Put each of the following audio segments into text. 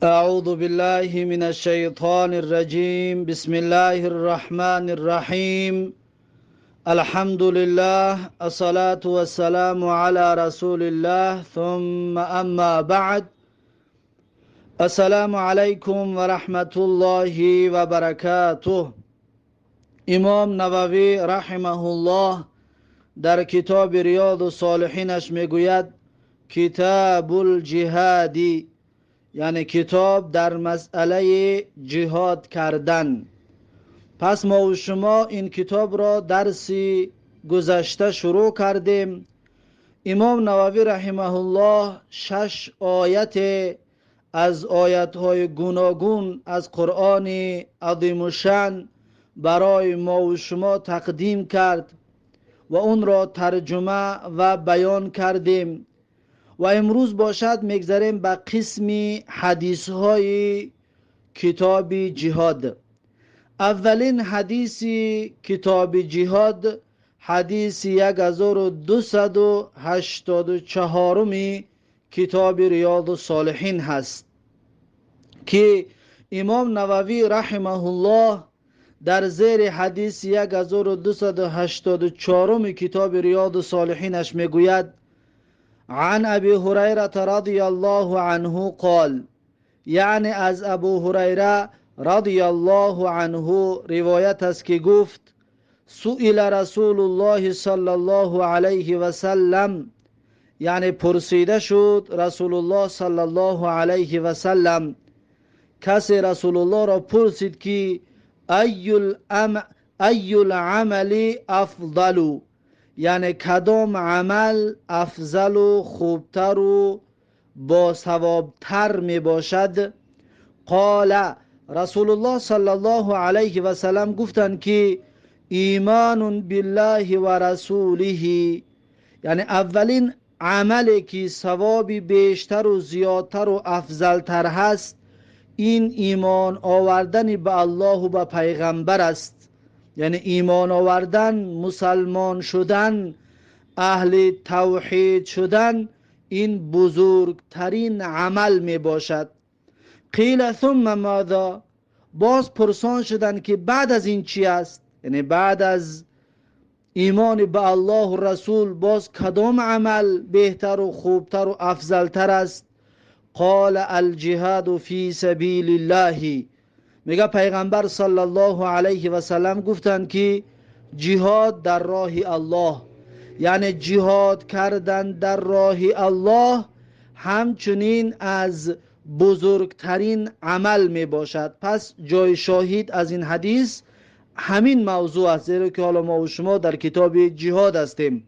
أعوذ بالله من الشيطان الرجيم. بسم الله الرحمن الرحيم. الحمد لله، الصلاة والسلام على رسول الله، ثم أما بعد. السلام علیکم و رحمت الله و برکاته. امام نووی رحمه الله در کتاب ریاض الصالحینش میگوید کتاب الجهاد، یعنی کتاب در مسئله جهاد کردن. پس ما و شما این کتاب را درسی گذشته شروع کردیم. امام نووی رحمه الله 6 آیت از آیت‌های گوناگون از قرآن عظیم الشأن برای ما و شما تقدیم کرد و اون را ترجمه و بیان کردیم و امروز باشد میگذریم به قسم حدیث‌های کتاب جهاد. اولین حدیث کتاب جهاد حدیث 1284 کتاب ریاض الصالحین هست که امام نووی رحمه الله در زیر حدیث 1284 کتاب ریاض الصالحینش میگوید عن ابی هریره رضی الله عنه قال، یعنی از ابو هریره رضی الله عنه روایت است که گفت سئل رسول الله صلی الله علیه و سلم، یعنی پرسیده شد رسول الله صلی الله علیه و سلم. کسی رسول الله را پرسید که ای العمل افضل، یعنی کدام عمل افضل و خوبتر و با ثوابتر می باشد؟ قال، رسول الله صلی الله علیه و سلم گفتند که ایمان بالله و رسوله، یعنی اولین عملی که ثوابی بیشتر و زیادتر و افضلتر هست این ایمان آوردن به الله و به پیغمبر است. یعنی ایمان آوردن، مسلمان شدن، اهل توحید شدن، این بزرگترین عمل می باشد. قیل ثم ماذا، باز پرسان شدن که بعد از این چی است؟ یعنی بعد از ایمان به الله و رسول باز کدام عمل بهتر و خوبتر و افضلتر است؟ قال الجهاد فی سبیل الله. میگه پیغمبر صلی الله علیه و سلم گفتند که جهاد در راه الله، یعنی جهاد کردن در راه الله همچنین از بزرگترین عمل می باشد. پس جای شاهد از این حدیث همین موضوع است، زیرا که حالا ما و شما در کتاب جهاد هستیم.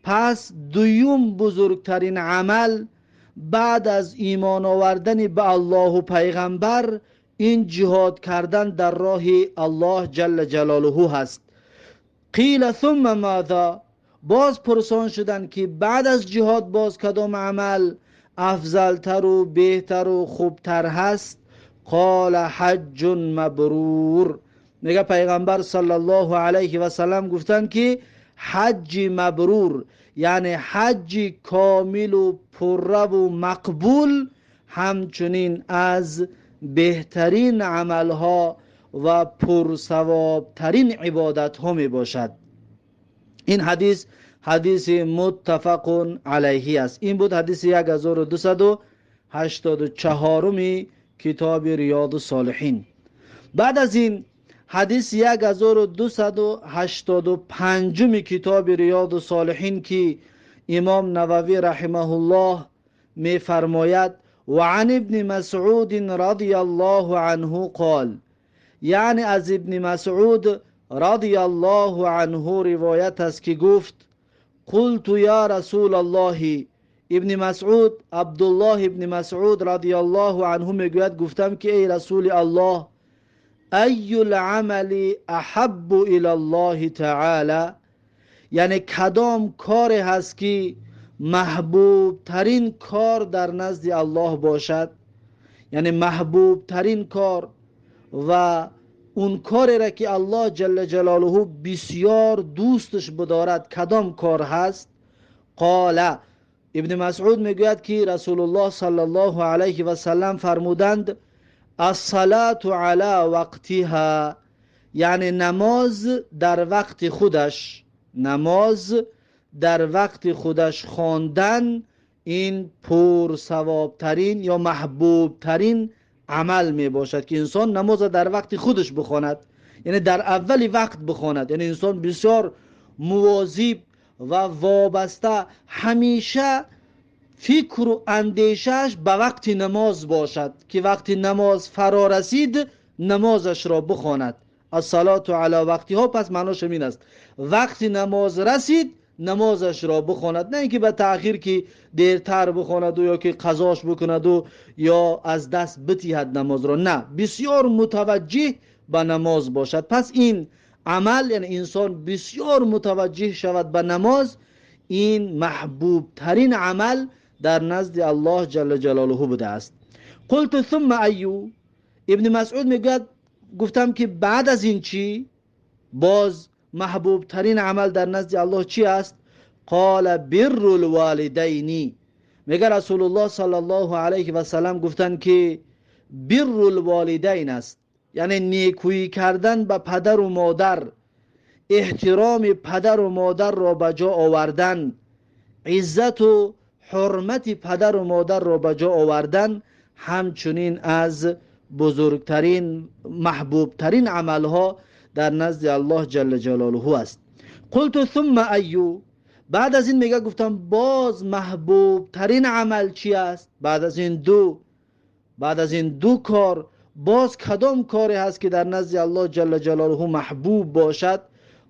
پس دوم بزرگترین عمل بعد از ایمان آوردن به الله و پیغمبر این جهاد کردن در راه الله جل جلاله هست. قیل ثم ماذا، باز پرسان شدن که بعد از جهاد باز کدام عمل افضلتر و بهتر و خوبتر هست؟ قال حج مبرور. میگه پیغمبر صلی الله علیه و سلم گفتند که حج مبرور، یعنی حج کامل و پره و مقبول، همچنین از بهترین عملها و پرثوابترین عبادتها می باشد. این حدیث حدیث متفق علیه است. این بود حدیث 1284 کتاب ریاض الصالحین. بعد از این حدیث 1285 کتاب ریاض الصالحین که امام نووی رحمه الله می فرماید و عن ابن مسعود رضی الله عنه قال، یعنی از ابن مسعود رضی الله عنه روایت است که گفت قلت یا رسول الله. ابن مسعود، عبدالله ابن مسعود رضی الله عنه میگوید گفتم که ای رسول الله، ای العمل احب الى الله تعالی، یعنی کدام کار هست که محبوب ترین کار در نزد الله باشد؟ یعنی محبوب ترین کار و اون کاری را که الله جل جلاله بسیار دوستش بدارد کدام کار هست؟ قال، ابن مسعود میگوید که رسول الله صلی الله علیه و سلم فرمودند الصلاة علی وقتها، یعنی نماز در وقت خودش، نماز در وقت خودش خواندن این پر ثوابترین یا محبوب ترین عمل می باشد که انسان نماز در وقت خودش بخواند، یعنی در اول وقت بخواند. یعنی انسان بسیار مواظب و وابسته همیشه فکر و اندیشش به وقت نماز باشد که وقتی نماز فرا رسید نمازش را بخواند. الصلاة علی وقتها، پس معناش این است وقتی نماز رسید نمازش را بخواند، نه اینکه به تأخیر که دیرتر بخواند و یا که قضاش بکند و یا از دست بتیهد نماز را، نه، بسیار متوجه به نماز باشد. پس این عمل، یعنی انسان بسیار متوجه شود به نماز، این محبوب ترین عمل در نزد الله جل جلاله بوده است. قلت ثم ایو، ابن مسعود میگوید گفتم که بعد از این چی؟ باز محبوب ترین عمل در نزد الله چی است؟ قال بر الوالدین. میگه رسول الله صلی الله علیه و سلم گفتند که بر الوالدین است، یعنی نیکویی کردن به پدر و مادر، احترام پدر و مادر را به جا آوردن، عزت و حرمت پدر و مادر را به جا آوردن، همچنین از بزرگترین محبوبترین عملها در نزد الله جل جلاله است. قلت ثم ایو، بعد از این میگه گفتم باز محبوب ترین عمل چی است؟ بعد از این دو کار باز کدام کاری هست که در نزد الله جل جلاله محبوب باشد؟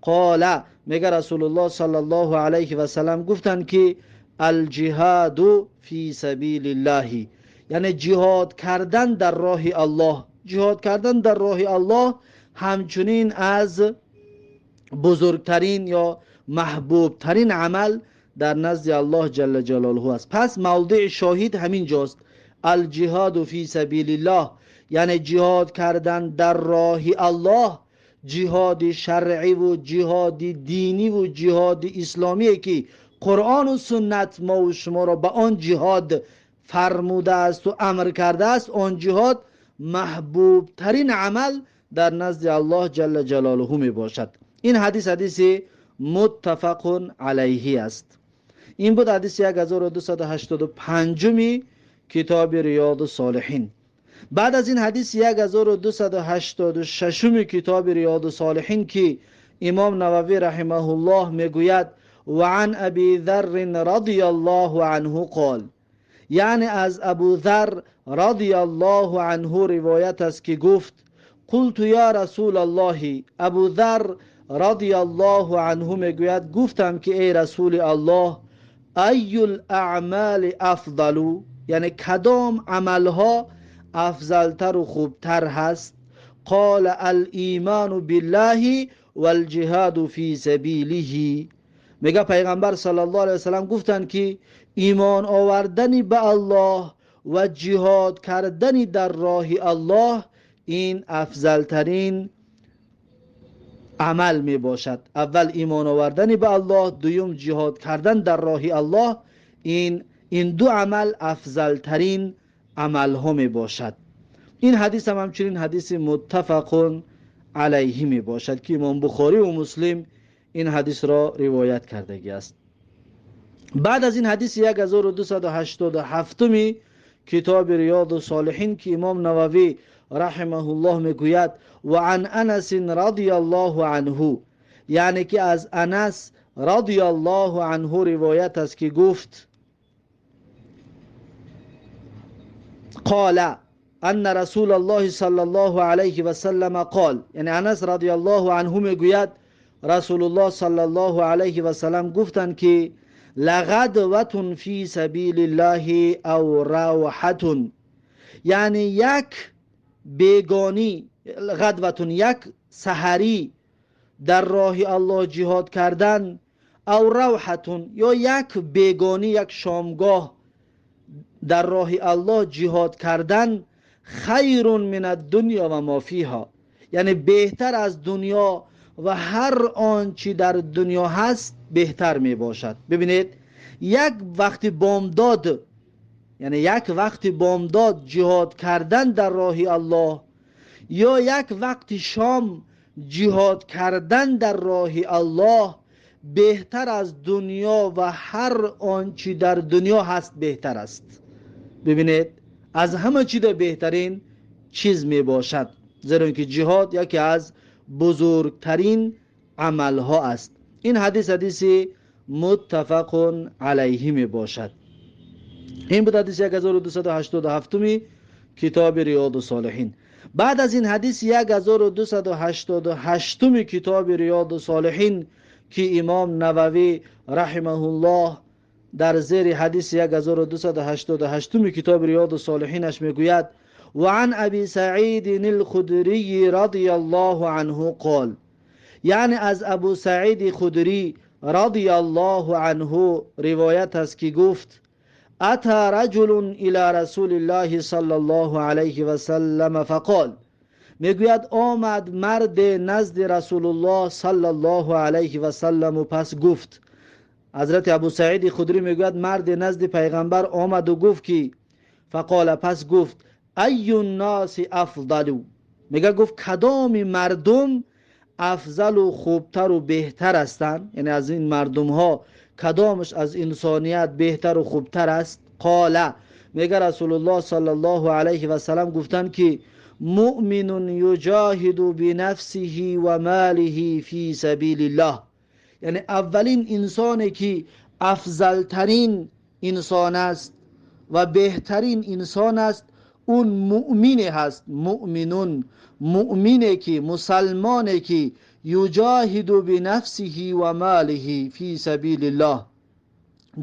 قال، میگه رسول الله صلی الله علیه و سلم گفتند که الجهاد فی سبیل الله، یعنی جهاد کردن در راه الله. جهاد کردن در راه الله همچنین از بزرگترین یا محبوب ترین عمل در نزد الله جل جلاله است. پس موضع شاهد همین جاست، الجهاد فی سبیل الله، یعنی جهاد کردن در راه الله، جهاد شرعی و جهاد دینی و جهاد اسلامی که قرآن و سنت ما و شما را به آن جهاد فرموده است و امر کرده است، آن جهاد محبوب ترین عمل در نزد الله جل جلاله می باشد. این حدیث حدیث متفق علیه است. این بود حدیث 1285 کتاب ریاض الصالحین. بعد از این حدیث 1286 کتاب ریاض الصالحین که امام نووی رحمه الله میگوید و عن ابی ذر رضی الله عنه قال، یعنی از ابو ذر رضی الله عنه روایت است که گفت قلت یا رسول الله، ابو ذر رضی الله عنه میگوید گفتم که ای رسول الله، ای الاعمال افضل، یعنی کدام عملها افضلتر و خوبتر هست؟ قال الایمان بالله والجهاد فی سبیله. میگه پیغمبر صلی الله علیه وسلم گفتند که ایمان آوردن به الله و جهاد کردن در راه الله این افضلترین عمل می باشد. اول ایمان آوردن به الله، دوم جهاد کردن در راه الله، این دو عمل افضلترین عمل ها می باشد. این حدیث هم همچنین حدیث متفق علیه می باشد که امام بخاری و مسلم این حدیث را روایت کردگی است. بعد از این حدیث 1287 کتاب ریاض الصالحین که امام نووی رحمه الله میگوید و عن انس رضی الله عنه، یعنی که از انس رضی الله عنه روایت است که گفت قال ان رسول الله صلی الله علیه و سلم قال، یعنی انس رضی الله عنه میگوید رسول الله صلی الله علیه و سلم گفتند که لغدوة فی سبیل الله او روحة، یعنی یک بیگانی، غدوة یک سحری در راه الله جهاد کردن، او روحة یا یک بیگانی، یک شامگاه در راه الله جهاد کردن، خیر من الدنیا و ما فیها، یعنی بهتر از دنیا و هر آنچه در دنیا هست بهتر می باشد. ببینید Як вақти бомдод, яъне як вақти бомдод ҷиҳод кардан дар роҳи Аллоҳ ё як вақти шом ҷиҳод кардан дар роҳи Аллоҳ беҳтар аз дунё ва ҳар он чи дар дунё ҳаст беҳтар аст. Бибинед, аз ҳама чида беҳтарин чиз мебошад, зеро ки ҷиҳод яке аз бузургтарин амалҳо аст. Ин ҳадис ҳадиси муттафақун алайҳи мебошад. Ин буд ҳадиси 1287 китоби Риёду Солиҳин. Баъд аз ин ҳадиси 1288 китоби Риёду Солиҳин, ки имом Нававӣ раҳимаҳуллоҳ дар зери ҳадиси 1288 китоби Риёду Солиҳинаш мегӯяд: وعن أبي سعيد الخدري رضي الله عنه قال، یعنی از ابو سعید خدری رضی الله عنه روایت است که گفت: أتى رجل إلى رسول الله صلى الله عليه وسلم فقال، میگوید آمد مرد نزد رسول الله صلی الله علیه و سلم و پس گفت. حضرت ابو سعید خدری میگوید مرد نزد پیغمبر آمد و گفت که فقال، پس گفت: ای الناس افضل؟ میگه گفت کدام مردم افضل و خوبتر و بهتر هستند؟ یعنی از این مردم ها کدامش از انسانیت بهتر و خوبتر است؟ قال، میگه رسول الله صلی الله علیه و سلم گفتند که مؤمن یجاهد بنفسه و ماله فی سبیل الله. یعنی اولین انسانی که افضلترین انسان است و بهترین انسان است، اون مؤمن هست. مؤمنون، مؤمنه که مسلمانه که یجاهد بنفسه و ماله فی سبیل الله،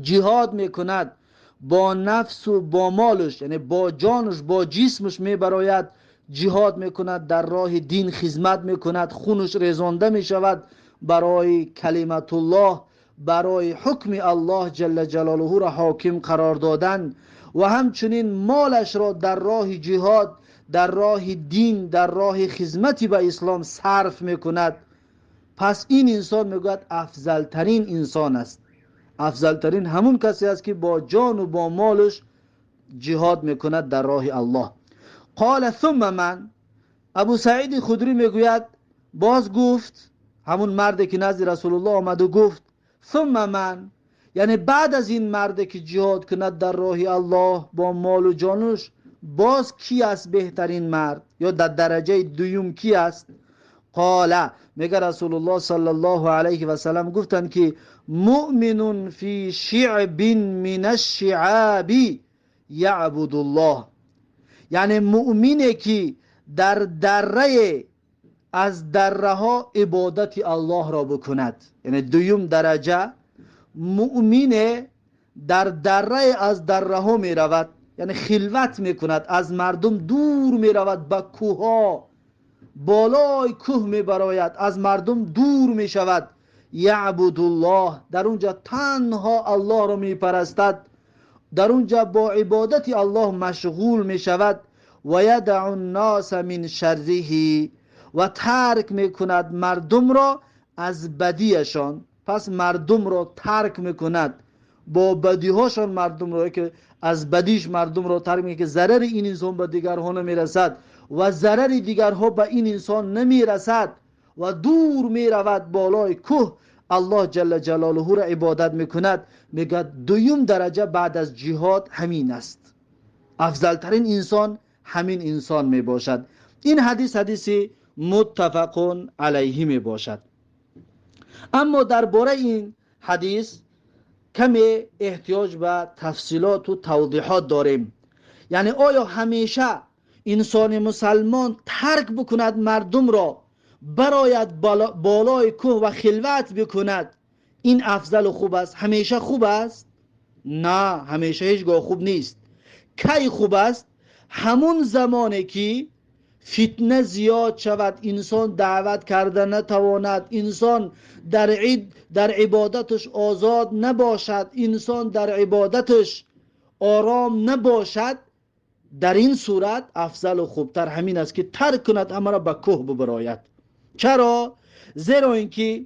جهاد میکند با نفس و با مالش، یعنی با جانش، با جسمش میبراید جهاد میکند، در راه دین خدمت میکند، خونش ریزانده میشود برای کلمت الله، برای حکم الله جل جلاله را حاکم قرار دادن، و همچنین مالش را در راه جهاد، در راه دین، در راه خدمت به اسلام صرف میکند. پس این انسان میگوید افضلترین انسان است. افضلترین همون کسی است که با جان و با مالش جهاد میکند در راه الله. قال ثم من؟ ابو سعید خدری میگوید باز گفت همون مرد که نزد رسول الله آمد و گفت ثم من؟ یعنی بعد از این مرد که جهاد کند در راه الله با مال و جانش، باز کی است بهترین مرد یا در درجه دوم کی است؟ قال، میگه رسول الله صلی الله علیه و سلم گفتند که مؤمن فی شعب من الشعاب یعبد الله. یعنی مؤمنی که در دره از دره ها عبادت الله را بکند. یعنی دوم درجه مؤمن در دره از دره ها می رود، یعنی خلوت می کند، از مردم دور می رود، به کوه ها، بالای کوه می براید، از مردم دور می شود. یعبد الله، در اونجا تنها الله را می پرستد، در اونجا با عبادت الله مشغول می شود. و یدع الناس من شره، و ترک می کند مردم را از بدیشان. پس مردم را ترک میکند با بدیهاشان، مردم را که از بدیش مردم را ترک میکند که ضرر این انسان به دیگرها نمیرسد و ضرر دیگرها به این انسان نمیرسد و دور میرود بالای کوه، الله جل جلاله را عبادت میکند. میگه دوم درجه بعد از جهاد همین است، افضلترین انسان همین انسان میباشد. این حدیث حدیث متفق علیه میباشد. اما درباره این حدیث کمی احتیاج به تفصیلات و توضیحات داریم. یعنی آیا همیشه انسان مسلمان ترک بکند مردم را، براید بالای کوه و خلوت بکند، این افضل و خوب است؟ همیشه خوب است؟ نه، همیشه هیچگاه خوب نیست. کی خوب است؟ همون زمانی که فتنه زیاد شود، انسان دعوت کرده نتواند، انسان در عبادتش آزاد نباشد، انسان در عبادتش آرام نباشد، در این صورت افضل و خوبتر همین است که ترک کند همه را، به کوه ببراید. چرا؟ زیرا اینکه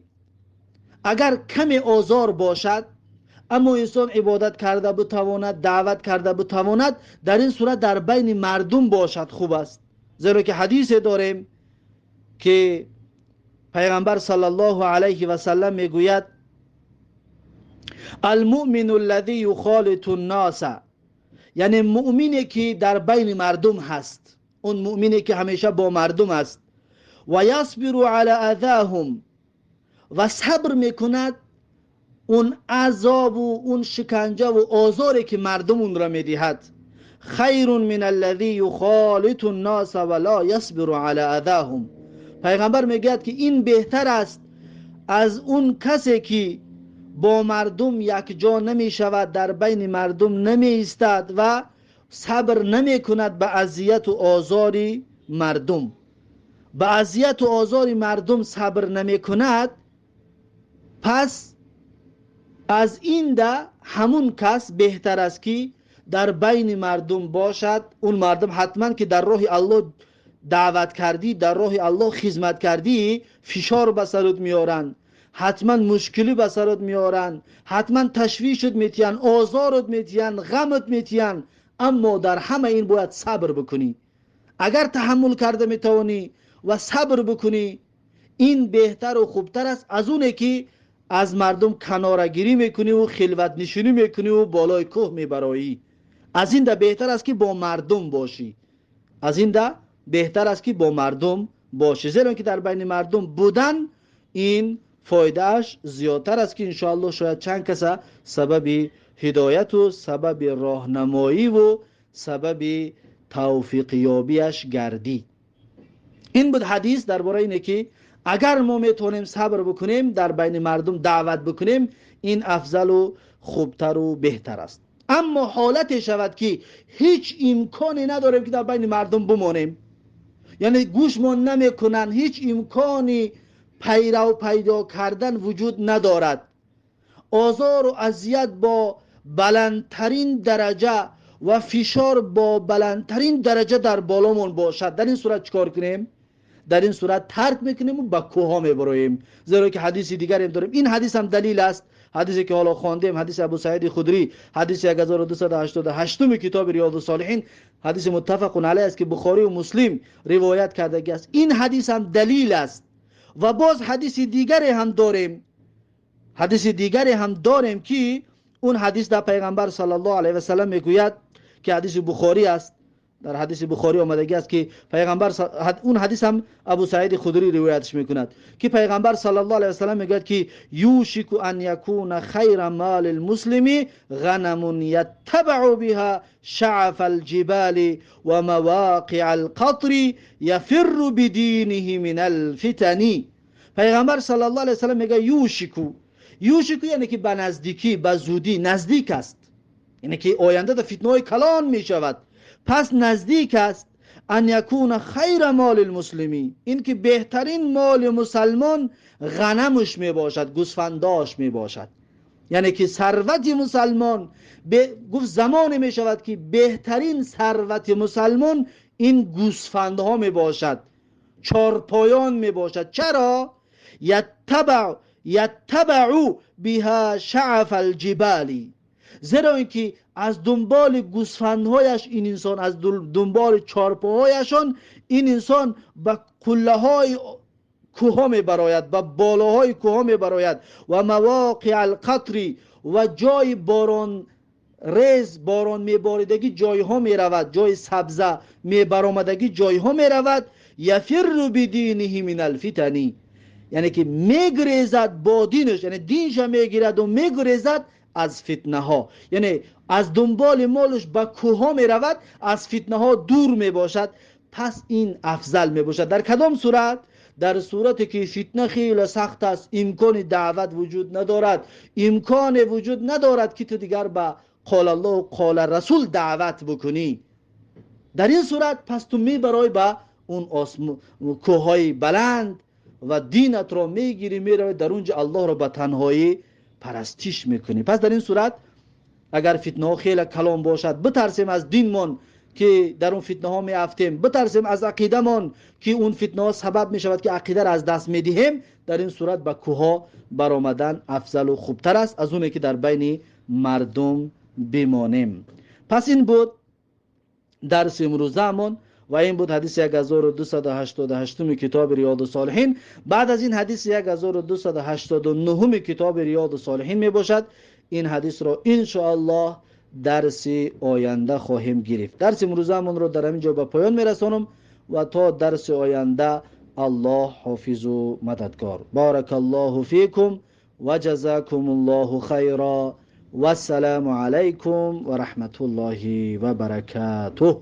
اگر کمی آزار باشد، اما انسان عبادت کرده بتواند، دعوت کرده بتواند، در این صورت در بین مردم باشد خوب است. زیرا که حدیث داریم که پیغمبر صلی الله علیه و سلم میگوید المؤمن الذی یخالط الناس، یعنی مؤمنی که در بین مردم هست، اون مؤمنی که همیشه با مردم است، و یصبر علی اذاهم، و صبر میکند اون عذاب و اون شکنجه و آزاری که مردم اون را میدهد، خیر من الذی یخالط الناس ولا یصبر علی اذاهم. پیغمبر میگوید که این بهتر است از اون کسی که با مردم یک جا نمی شود، در بین مردم نمی ایستد و صبر نمی کند به اذیت و آزار مردم، به اذیت و آزار مردم صبر نمی کند. پس از این ده همون کس بهتر است که در بین مردم باشد. اون مردم حتما که در راه الله دعوت کردی، در راه الله خدمت کردی، فشار به سرت میارن، حتما مشکلی به سرت میارن، حتما تشویشت میتین، آزارت میتین، غمت میتین، اما در همه این باید صبر بکنی. اگر تحمل کرده میتوانی و صبر بکنی، این بهتر و خوبتر است از اونه که از مردم کنارگیری میکنی و خلوت نشینی میکنی و بالای کوه میبرایی. از این ده بهتر است که با مردم باشی، از این ده بهتر است که با مردم باشی، زیرا که در بین مردم بودن این فایدهش زیادتر است که انشاءالله شاید چند کس سبب هدایت و سبب راهنمایی و سبب توفیق یابیش گردی. این بود حدیث درباره اینه که اگر ما میتونیم صبر بکنیم، در بین مردم دعوت بکنیم، این افضل و خوبتر و بهتر است. اما حالت شود که هیچ امکانی نداریم که در بین مردم بمانیم، یعنی گوشمان نمیکنن، هیچ امکانی پیرو پیدا کردن وجود ندارد، آزار و اذیت با بلندترین درجه و فشار با بلندترین درجه در بالامون باشد، در این صورت چیکار کنیم؟ در این صورت ترک میکنیم و به کوه میبرویم. زیرا که حدیث دیگر هم داریم، این حدیث هم دلیل است، حدیثی که حالا خواندیم، حدیث ابو سعید خدری، حدیث 1288 کتاب ریاض الصالحین، حدیث متفق علیه است که بخاری و مسلم روایت کرده است. این حدیث هم دلیل است. و باز حدیث دیگری هم داریم، حدیث دیگری هم داریم که اون حدیث در پیغمبر صلی الله علیه و سلم میگوید که حدیث بخاری است، در حدیث بخاری آمدگی است که پیغمبر اون حدیث هم ابو سعید خدری روایتش میکند که پیغمبر صلی الله علیه و سلم میگوید که یوشک ان یکون خیر مال المسلم غنم یتبع بها شعف الجبال و مواقع القطر یفر بدینه من الفتن. پیغمبر صلی الله علیه و سلم میگه یوشکو، یوشکو یعنی که به نزدیکی، به زودی، نزدیک است، یعنی که آینده در فتنه های کلان میشود، پس نزدیک است. ان یکون خیر مال المسلمی، این که بهترین مال مسلمان غنمش می باشد، گوسفنداش می باشد، یعنی که ثروت مسلمان گفت زمان می شود که بهترین ثروت مسلمان این گوسفندها می باشد، چارپایان می باشد. چرا؟ یتبع بها شعف الجبال، زیرا اینکه از دنبال گوسفندهایش این انسان، از دنبال چارپاهایشان این انسان به قله های کوه می براید، به بالاهای کوه می براید، و مواقع القطر، و جای باران ریز، باران می باریدگی جایها می رود، جای سبزه می برآمدگی جایها می رود. یفر بدینه من الفتن، یعنی که میگریزد با دینش، یعنی دینش میگیرد و میگریزد از فتنه ها، یعنی از دنبال مالش به کوه ها می رود، از فتنه ها دور می باشد. پس این افضل می باشد. در کدام صورت؟ در صورتی که فتنه خیلی سخت است، امکان دعوت وجود ندارد، امکان وجود ندارد که تو دیگر به قال الله و قال رسول دعوت بکنی. در این صورت پس تو می برای به اون کوه های بلند و دینت را میگیری، میروی در اونجا الله را به تنهایی پرستش میکنی. پس در این صورت اگر فتنه ها خیلی کلام باشد، بترسیم از دینمان که در اون فتنه ها میافتیم، بترسیم از عقیده‌مان که اون فتنه ها سبب میشود که عقیده را از دست میدهیم، در این صورت به کوه ها برآمدن افضل و خوبتر است از اونه که در بین мардум бимонем. Пас ин буд дарси имрӯзаамон ва ин буд ҳадиси 1288 китоби Риёду Солиҳин. Баъд аз ин ҳадиси 1289 китоби Риёду Солиҳин мебошад. Ин ҳадисро иншоаллоҳ дарси оянда хоҳем гирифт. Дарси имрӯзаамонро дар ҳамин ҷо ба поён мерасонам ва то дарси оянда Аллоҳ ҳофизу мададгор. Баракаллоҳу фикум ва ҷазакумуллоҳу хайра. Вассалому алайкум ва раҳматуллоҳи ва баракатуҳ.